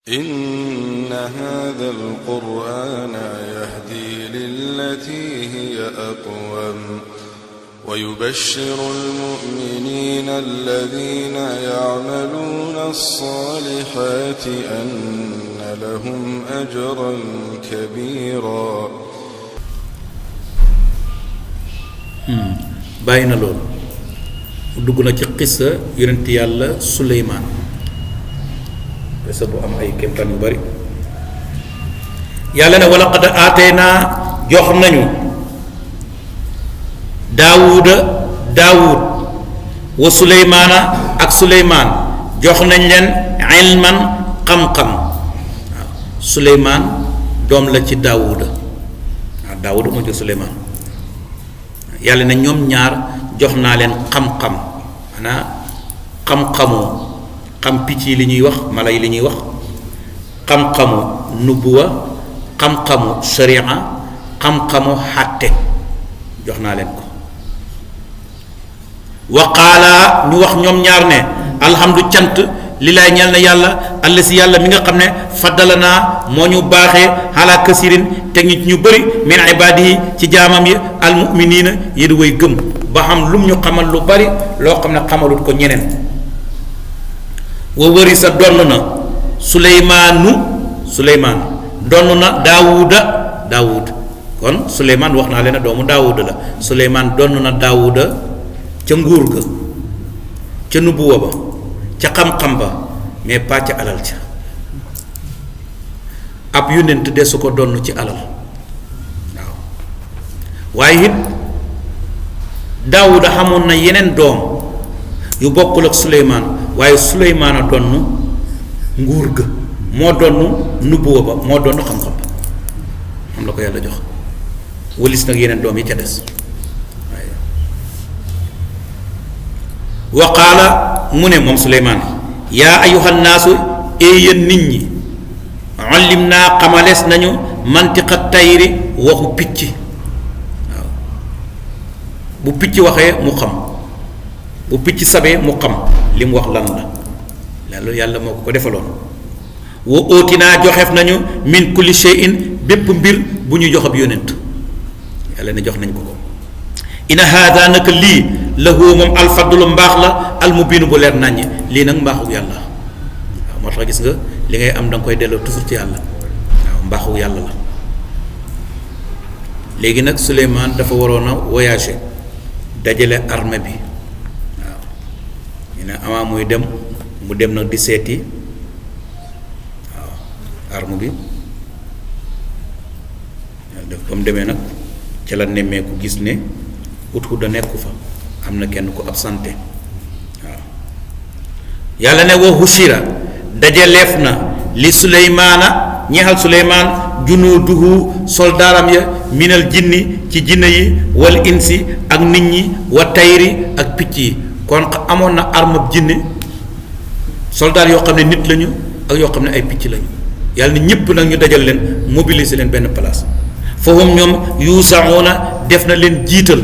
إن هذا القرآن يهدي للتي هي أقوم ويبشر المؤمنين الذين يعملون الصالحات أن لهم أجرا كبيرا. bàyyi na loolu dugg na ci xissa yonent yàlla Suleymaan xissa bu am ay kéemtaan yu bari yàlla ne wa laqad aataynaa jox nañu daawud wa Suleymaana ak Suleymaan jox nañ leen ilman xam-xam waaw Suleymaan doom la ci daawuda waaw daawuda moo ci Suleymaan yàlla na ñoom ñaar jox naa leen xam-xam maanaam xam-xamu xam picc yi li ñuy wax mala yi li ñuy wax xam-xamu nubuwa xam-xamu sharia xam-xamu xàtte jox naa leen ko waqaala ñu wax ñoom ñaar ne alhamdu cant li laay ñeel na yàlla àll si yàlla mi nga xam ne faddala naa moo ñu baaxee ala kasirin teg ñu bëri min ibadihi ci jaamam yi almuminina yi di way gëm ba xam lum ñu xamal lu bari loo xam ne xamalut ko ñeneen wa wëri sa donn na suleymaan donn na daawud kon suleymaan wax naa leen ne doomu daawuda la suleymaan donn na daawuda ca nguur ga ca nubuwa ba ca xam-xam ba mais pas ca alal ca ab yónnent de su ko donn ci alal waaw waaye it daawuda xamoon na yeneen doom yu bokkul ak suleymaan waaye suleymaan a donn nguur ga moo donn nubuwa ba moo donn xam-xam ba moom la ko yàlla jox walis nag yeneen doom yi ca des waaye wa qaala mu ne moom suleymaan yaa ayyuhan naasu yéen nit ñi allim naa xamalees nañu mantiqa tayri waxu picc waaw bu picc waxee mu xam bu picc sabee mu xam li mu wax lan la loolu yàlla moo ko defaloon wa ootinaa joxeef nañu min kulli shay'in bépp mbir bu ñu jox ab yónent yàlla ne jox nañ ko ina haada naka lii lahu moom alfadlu mbaax la almubiinu bu leer naññi lii nag mbaaxu yàlla waaw moo tax gis nga li ngay am da nga koy delloo toujours ci yàlla waaw mbaaxu yàlla la léegi nag Suleymaan dafa waroon a voyager dajale armée bi waaw ñu ne avant muy dem mu dem nag di seeti waaw armée bi def ba mu demee nag ca la nemmeeku gis ne Hudhuda nekku fa am na kenn ku absenté waaw yàlla ne wa hushira dajaleef na li Suleymaana ñeexal Suleymaan junuuduhu soldaaram ya minal jinni ci jinne yi wal insi ak nit ñi wa tayri ak picc yi kon amoon na armab jinne soldaar yoo xam ne nit lañu ak yoo xam ne ay picc lañu yàlla ne ñëpp nag ñu dajal leen mobiliser leen benn place fahum ñoom yuusauna def na leen jiital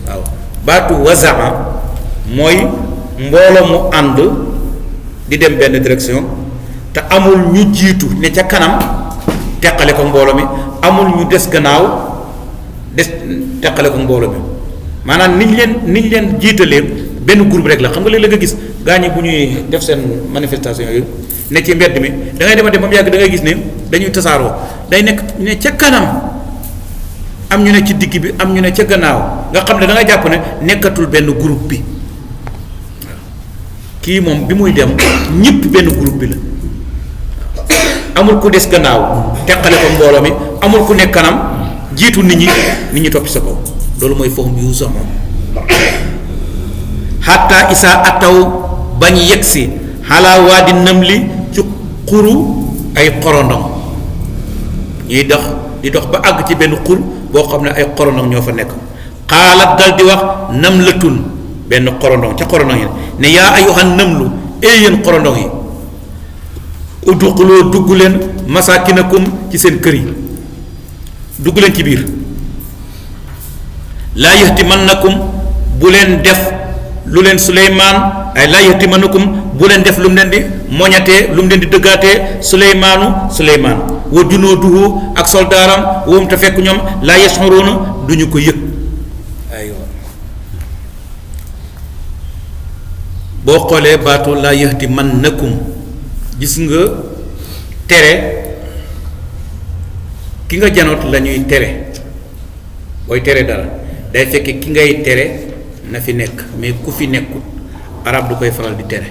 waaw baatu wazaa mooy mbooloo mu ànd di dem benn direction te amul ñu jiitu ne ca kanam teqale ko mbooloo mi amul ñu des gannaaw des teqale ko mbooloo mi maanaam niñ leen jiitalee benn groupe rek la xam nga léeg-léeg nga gis gaañi bu ñuy def seen manifestation yooyu ne ci mbedd mi da ngay dem ba mu yàgg da ngay gis ne dañuy tasaaroo day nekk ne ca kanam am ñu ne ci digg bi am ñu ne ca gannaaw nga xam ne da nga jàpp ne nekkatul benn groupe bi waaw kii moom bi muy dem ñëpp benn groupe bi la amul ku des gannaaw teqale ko mbooloo mi amul ku nekk kanam jiitu nit ñi topp sa kaw loolu mooy foofu yu sax moom hatta isa ataw bañ yegsi xalaa waadi namli ci xuru ay xorondom ñuy dox di dox ba àgg ci benn xur boo xam ne ay xorondom ñoo fa nekk xaalat dal di wax namlatun benn xorondom ca xorondom yi ne yaa ayyuhan namlu yéen xorondom yi udxuloo dugg leen masakinakum ci seen kër yi dugg leen ci biir laa yahtimannakum bu leen def lu leen Suleymaan ay laa yahtimannakum bu leen def lu mu leen di moñatee lu mu leen di dëggaatee suleymaan wa junuuduhu ak soldaaram woom te fekk ñoom laa yash'uruuna duñu ko yëg aywa boo xoolee baatu laa yahdimannakum gis nga tere ki nga janoot la ñuy tere booy tere dara day fekk ki ngay tere na fi nekk mais ku fi nekkut arab du koy faral di tere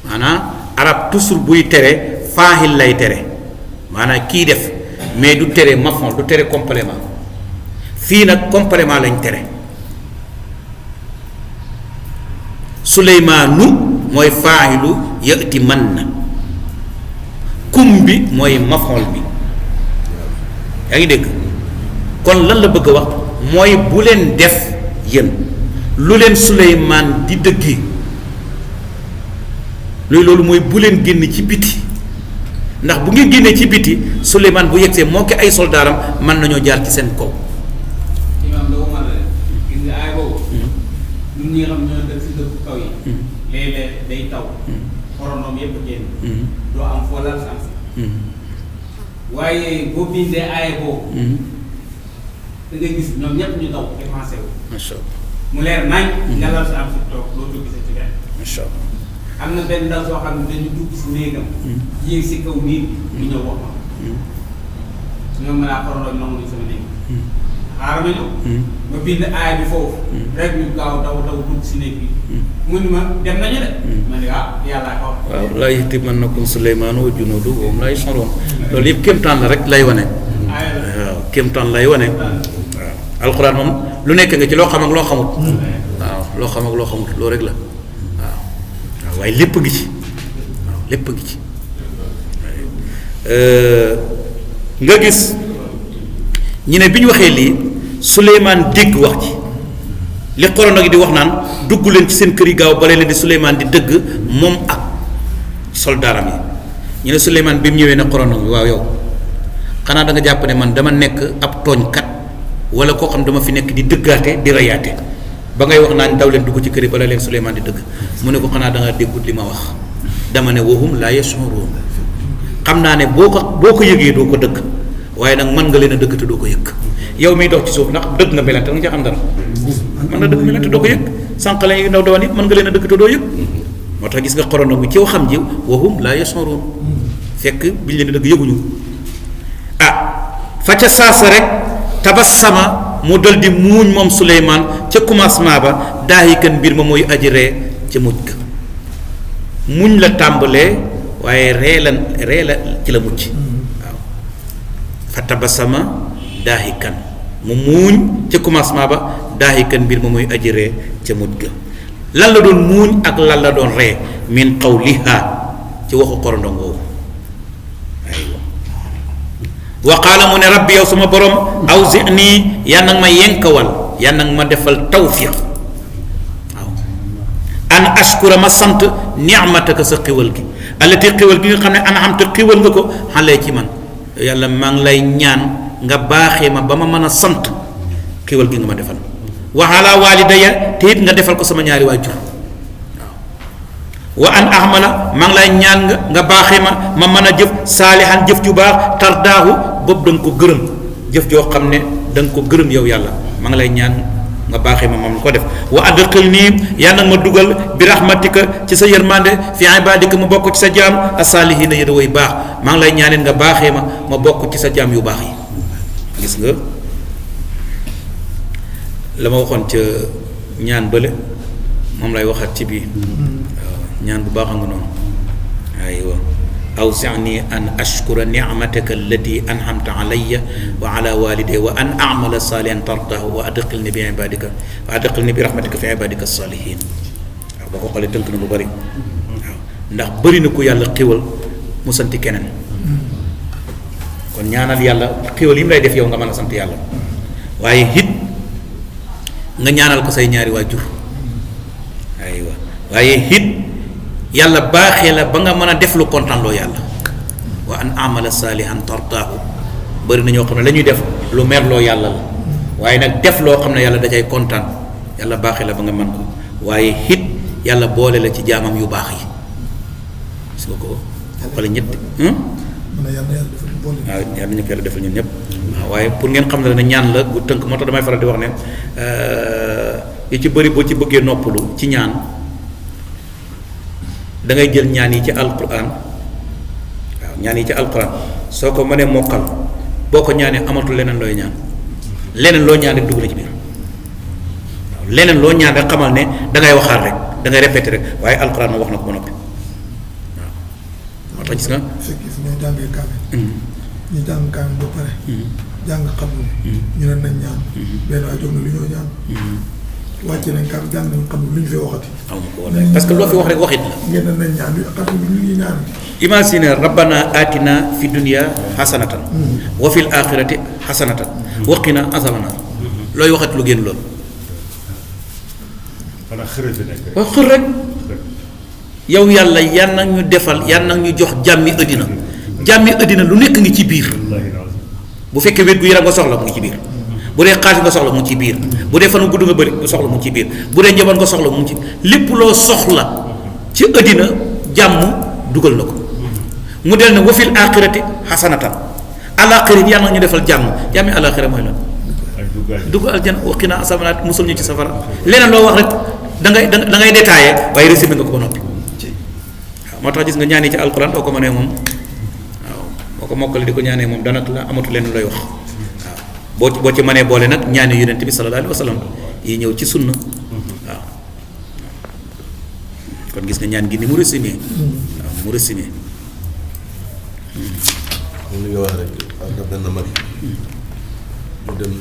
maanaam arab toujours buy tere faahil lay tere maanaam kii def mais du tere maf'ul du tere complément fii nag complément lañ tere suleymaanu mooy faahilu yati man na kum bi mooy maf'ul bi yaa ngi dégg kon lan la bëgg a wax mooy bu leen def yéen lu leen suleymaan di dëggi loolu mooy bu leen génn ci biti ndax bu ngeen génnee ci biti suleymaan bu yegsee moo ki ay soldaaram mën nañoo jaar ci seen kaw imaam doo mën a gis nga aay boobu ñun ñi nga xam ñoo dëkk si dëkk kaw yi léeg-léeg day taw xorondoom yépp génn doo am foo lal sam si waaye boo bindee aay boobu da ngay gis ñoom ñëpp ñu taw défensé wu macha allah mu leer nañ nga lal sa am si toog loolu gisee ci benn macha allah am na benn ndaw soo xam ne dañu dugg si néegam yéeg si kaw néeg bi ñu ñëw wax ma ñoom ma laa xorondoom nangu nañ sama néeg xaaral ma ñëw ma bind aay bi foofu rek ñu gaaw daw dugg si néeg bi mu ni ma dem nañu de ma ne yàllaa ko wax waaw laa yahdimannakum suleymaanu wa junuuduhu wa hum laa yash'uruun loolu yëpp kéemtaan la rek lay wane waaw kéemtaan lay wane waaw alxuraan moom lu nekk nga ci loo xam ak loo xamut waaw loo xam ak loo xamut loolu rek la waaw waaw waaye lépp ngi ci waaw lépp ngi ci nga gis ñu ne bi ñu waxee lii Suleymaan dégg wax ji li xorondo gi di wax naan dugg leen ci seen kër yi gaaw bale leen di Suleymaan di dëgg moom ak soldaaram yi ñu ne Suleymaan bi mu ñëwee ne xorondo bi waaw yow xanaa da nga jàpp ne man dama nekk ab tooñkat wala koo xam dama fi nekk di dëggaate di rayaate ba ngay wax naan daw leen dugg ci kër yi bala leen Suleymaan di dëgg mu ne ko xanaa da nga déggut li ma wax dama ne wahum laa yash'uruun xam naa ne boo ko yëgee doo ko dëgg waaye nag mën nga leen a dëgg te doo ko yëg yow miy dox ci suuf ndax dëgg nga melante nga ci xam dara mën nga dëgg melante doo ko yëg sànq la ñuy ndaw dawaan it mën nga leen a dëgg te doo yëg moo tax gis nga xorondo bi ci xam ji wahum laa yash'uruun fekk biñ leen di dëgg yëguñu fa ca saasa rek tabassama mu dal di muuñ moom Suleymaan ca commencement ba daahikan mbir ma mooy aji ree ca mujj ga muñ la tàmbalee waaye ree la ci la mucc waaw fa tabassama daahikan mu muuñ ca commencement ba daahikan mbir ma mooy aji ree ca mujj ga lan la doon muuñ ak lan la doon ree min qawliha ci waxu xorondo ngoogu wa qaala mu ne rabbi yow sama borom awzi'ni yal nag ma yenkawal yal nag ma defal tawfiq waaw an ashkura ma sant ni'mataka sa xiwal gi allati xiwal gi nga xam ne an'amta xiwal nga ko xale ci man yàlla maa ngi lay ñaan nga baaxee ma ba ma mën a sant xiwal gi nga ma defal wa ala walidaya te it nga defal ko sama ñaari waajur wa an ahmala maa ngi lay ñaan nga baaxee ma mën a jëf saalihan jëf ju baax tardaahu boobu da nga ko gërëm jëf joo xam ne da nga ko gërëm yow yàlla maa ngi lay ñaan nga baaxee ma ko def wa adxilnii yàlla nag ma dugal bi rahmatika ci sa yërmande fi ibadika ma bokk ci sa jaam as-saalihiina yi da way baax maa ngi lay ñaaneen nga baaxee ma bokk ci sa jaam yu baax yi gis nga la ma waxoon ca ñaan bële moom lay waxaat ci bii ñaan bu baax a nga noonu aywa awzi'ni an ashkura ni'mataka allati an'amta alayya wa ala walidayya wa an a'mala salihan tardahu wa adkhilni bi rahmatika fi ibadika as-salihin waaw boo ko xoolee tënk na lu bari waaw ndax bëri na ko yàlla xéwal mu santi keneen kon ñaanal yàlla xéwal yi mu lay def yow nga mën a sant yàlla waaye it nga ñaanal ko say ñaari waajur aywa waaye it yàlla baaxee la ba nga mën a def lu kontaan loo yàlla wa an amala salihan tardaahu bëri na ñoo xam ne la ñuy def lu merloo yàlla la waaye nag def loo xam ne yàlla da cay kontaan yàlla baaxee la ba nga mën ko waaye it yàlla boole la ci jaamam yu baax yi gis nga ko wala ñett man yàlla defal ñu boole. waaw yàlla nañu ko yàlla defal ñun ñëpp waaw waaye pour ngeen xam ne ñaan la bu tënk moo tax damay faral di wax ne yi ci bëri boo ci bëggee noppalu ci ñaan da ngay jël ñaan yi ci alquran waaw ñaan yi ci alquran soo ko mënee mokkal boo ko ñaanee amatul leneen looy ñaan leneen loo ñaan rek dugg na ci biir waaw leneen loo ñaan rek xamal ne da ngay waxaat rek da ngay répéter rek waaye alquran ma wax na ko ba noppi waaw moo tax gis nga. fekk fi ñoo jàngee kaamil. ñu jàng kaamil ba pare. jàng xamul. ñu ne nañ ñaan. benn waay jóg na lu ñoo ñaan. wàcce nañ kaamil jàng nañ xamul lu ñu fee waxati. amu ko woon parce que loo fi wax rek waxit la. ngeen ne nañ ñaan xamul lu ñuy ñaan. imagine rabbana atina fi dunya hasanatan wa fil akhirati hasanatan wa qina azaban looy waxat lu génn loolu wax xër rek yow yàlla yan nag ñu defal yan nag ñu jox jàmmi ëddina lu nekk ngi ci biir bu fekkee wér gu yaram nga soxla mu ngi ci biir bu dee xaalis nga soxla mu ngi ci biir bu dee fan gudd nga bëri nga soxla mu ngi ci biir bu dee njaboot nga soxla mu ngi ci lépp loo soxla ci ëddina jàmm dugal na ko mu del ne wafil aaxirati xasanatan alaaxira yàlla ñu defal jàmmi alaaxira mooy lan dugg aljana waqina asabanaat musul ñu ci safara leneen loo wax rek da ngay détaillé waaye résumé nga ko ba noppi waaw moo tax gis nga ñaani ci alquran boo ko mënee moom waaw boo ko mokkale di ko ñaanee moom daanaka la amatu leneen looy wax waaw boo ci mënee boole nag ñaani yonent bi sallallahu alayhi wa sallam yi ñëw ci sunna waaw kon gis nga ñaan gi ni mu résumé waaw ni mu résumé moom li nga wax rek am na benn mag mu dem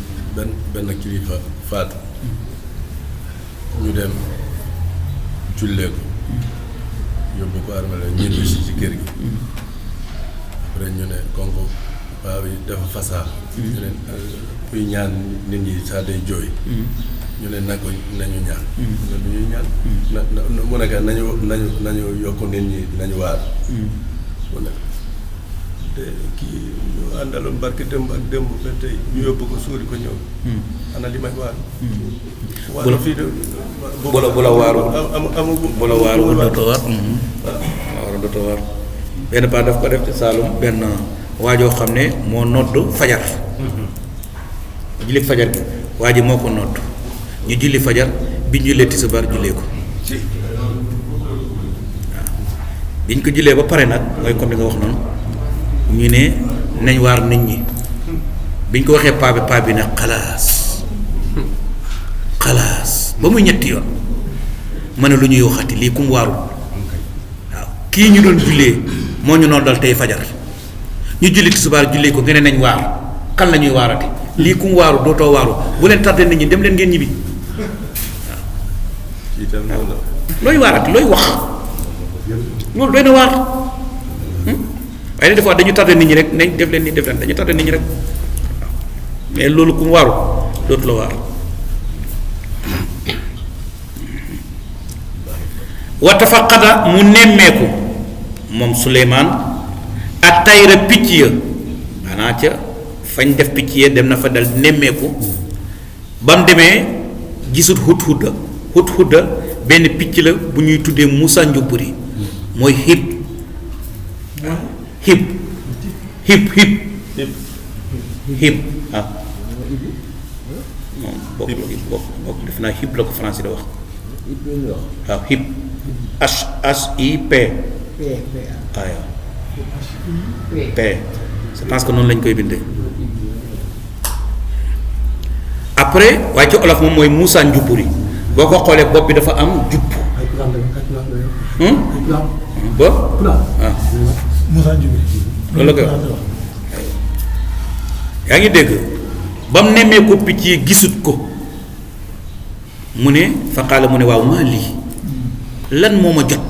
benn kilifa faatu ñu dem jullee ko yóbbu ko armale ñibbi si ci kër gi après ñu ne konko paa bi dafa fasaa ñu ne kuy ñaan nit ñi saa day jooy ñu ne nañu ñaan ne lu ñuy ñaan na mu nekk nañu yokk nit ñi nañu waar mu ne te kii ñu àndaloon barke démb ak démb ba tey ñu yóbbu ko suuri ko ñëw ana li may waar waaru fii de bu la waaru amagu bu la waaru dootoo waar waaw dootoo waar benn paa daf ko def ci Saalum benn waajoo xam ne moo nodd fajar julli fajar gi waa ji moo ko nodd ñu julli fajar bi ñu jullee tisbaar jullee ko waaw biñ ko jullee ba pare nag mooy comme li nga wax noonu ñu ne nañ waar nit ñi biñ ko waxee paa bi ne xalaas ba muy ñetti yoon ma ne lu ñuy waxati lii kum waarul waaw kii ñu doon jullee moo ñu noonu dal tey fajar ñu julli tisbaar jullee ko nga ne nañ waar kan la ñuy waarati lii kum waaru dootoo waaru bu leen tardé nit ñi dem leen ngeen ñibbi waaw looy waarati looy wax loolu doy na waar waaye des fois dañu tardé nit ñi rek nañ def leen dañu tardé nit ñi rek waaw mais loolu kum waaru dootu la waar wa tafaqada mu nemmeeku moom Suleymaan ak tayra picc ya maanaa ca fañ def picc ya dem na fa dal nemmeeku ba mu demee gisut hudhuda benn picc la bu ñuy tuddee Musa Njubburi mooy hib ah moom bokk def naa hib la ko français da wax waaw hib HIP waaw P je pense que noonu lañ koy bindee après waaye ci olof moom mooy Musa Njubburi boo ko xoolee bopp bi dafa am jubb ba waaw Musa Njubburi loolu la koy wax yaa ngi dégg ba mu nemmee ko picc yi gisut ko mu ne faqaala mu ne waaw maa lii lan moo ma jot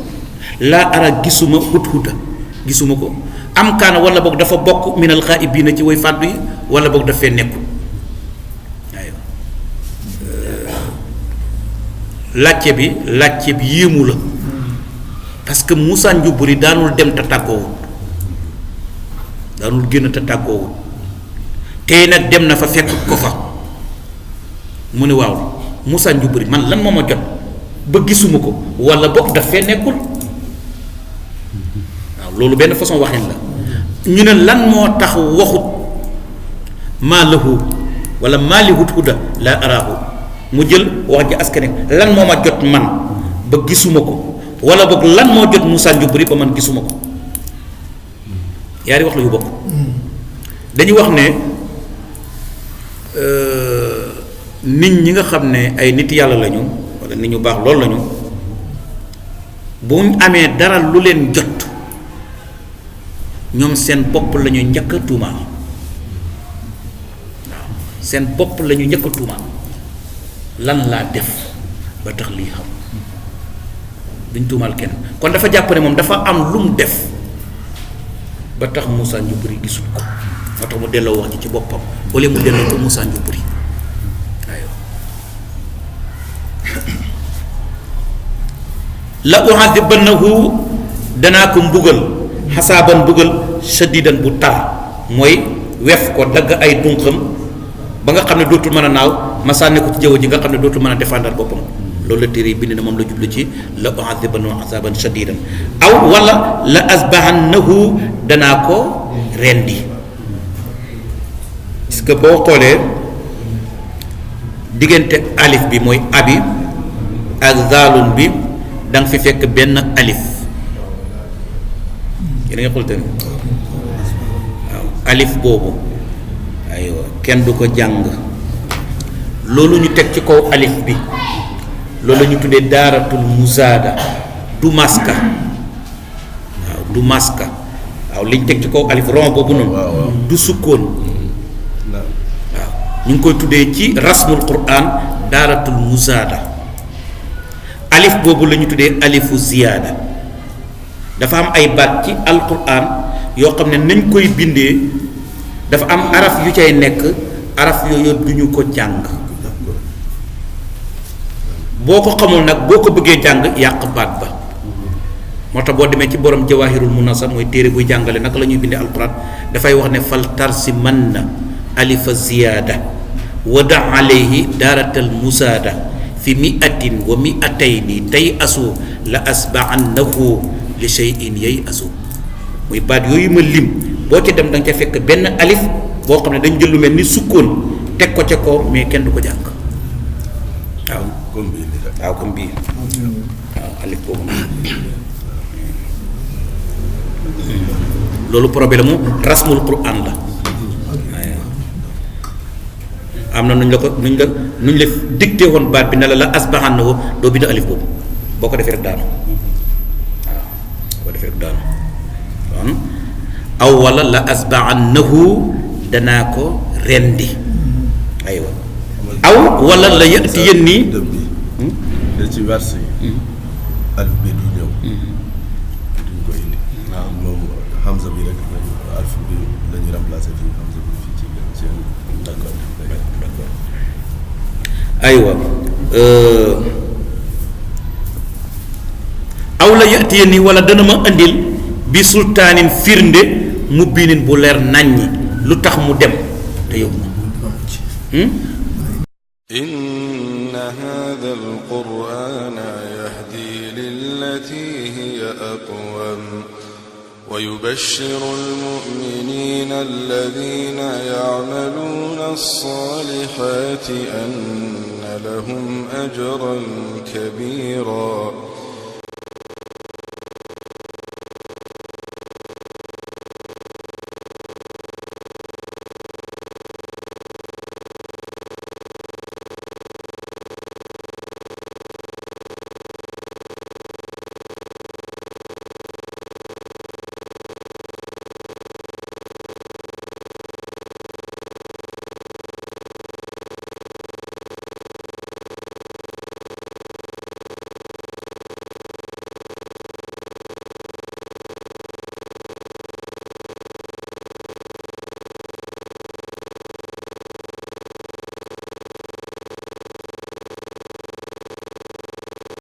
laa ara gisuma hudhuda gisuma ko am kaana wala boog dafa bokk minal xaa'ibiina ci way fàddu yi wala boog daf fee nekkul aywa laajte bi yéemu la parce que Musa Njubburi daanul dem te tàggoowul daanul génn te tàggoowul tey nag dem na fa fekk ko fa mu ne waaw Musa Njubburi man lan moo ma jot ba gisuma ko wala boog daf fee nekkul loolu benn façon waxin la ñu ne lan moo tax waxut maa lahu wala maa li Hudhuda laa araahu mu jël wax ji askane lan moo ma jot man ba gisuma ko wala boog lan moo jot Moussa Njuburi ba man gisuma ko yaari wax la yu bokk dañuy wax ne nit ñi nga xam ne ay nit yàlla lañu wala nit ñu baax loolu lañu bu ñu amee dara lu leen jot ñoom seen bopp la ñu njëkk a tuumaal waaw seen bopp la ñu njëkk a tuumaal lan laa def ba tax lii xam duñ tuumaal kenn kon dafa jàpp ne moom dafa am lu mu def ba tax Moussa Njuburi gisul ko moo tax mu delloo wax ji ci boppam wala mu delloo ko Moussa Njuburi aywa la u'adhibannahu danaa ko mbugal xasaaban mbugal shadidan bu tar mooy wef ko dagg ay dunqam ba nga xam ne dootul mën a naaw ma sànni ko ci jaww ji nga xam ne dootul mën a défendre boppam loolu la téere yi bind na moom la jublu ci la u'adhibannahu xasaaban shadidan aw wala la asbahannahu danaa ko rendi parce que boo xoolee diggante alif bi mooy abi ak zaalun bi da nga fi fekk benn alif yéen a ngi xool tamit waaw alif boobu aywa kenn du ko jàng loolu ñu teg ci kaw alif bi loolu la ñu tuddee daaratul muzaada du maska waaw du maska waaw liñ teg ci kaw alif rond boobu noonu du sukkoon waaw ñu ngi koy tuddee ci rasmul quran daaratul muzaada alif boobu la ñu tuddee alifu ziyaada dafa am ay baat ci alquran yoo xam ne nañ koy bindee dafa am araf yu cay nekk araf yooyu duñu ko jàng boo ko xamul nag boo ko bëggee jàng yàq baat ba moo tax boo demee ci borom jawahirul munasab mooy téere buy jàngale naka la ñuy bindee alquran dafay wax ne fal tarsi man na alifa ziyaada wada alayhi daaratal musaada fi miatin wa miatayni tey asu la asbaannahu li shay'in yay asu muy baat yooyu ma lim boo ci dem da nga ca fekk benn alif boo xam ne dañ jël lu mel ni sukkoon teg ko ca kaw mais kenn du ko jàng waaw comme bii waaw comme bii waaw alif boobu loolu problème mu rasmul quran la am na nuñ la ko nuñ la dicté woon baat bi ne la asbaxan na ko doo bind alif boobu boo ko defee rek daanu waaw boo ko defee rek daanu kon aw wala la asbaxannahu danaa ko rendi aywa aw wala la yati yéen nii da ci verse yi alif bi du ñëw duñ ko indi moom Hamza bi rek alif bi lañuy remplacer fii Hamza bi fii ci seen d'accord aywa aw la yati yéen nii wala dana ma indil bi sultaanin firnde mu biinin bu leer naññi lu tax mu dem te yóbbu ma إن هذا القرآن يهدي للتي هي أقوم ويبشر المؤمنين الذين يعملون الصالحات أن لهم أجرا كبيرا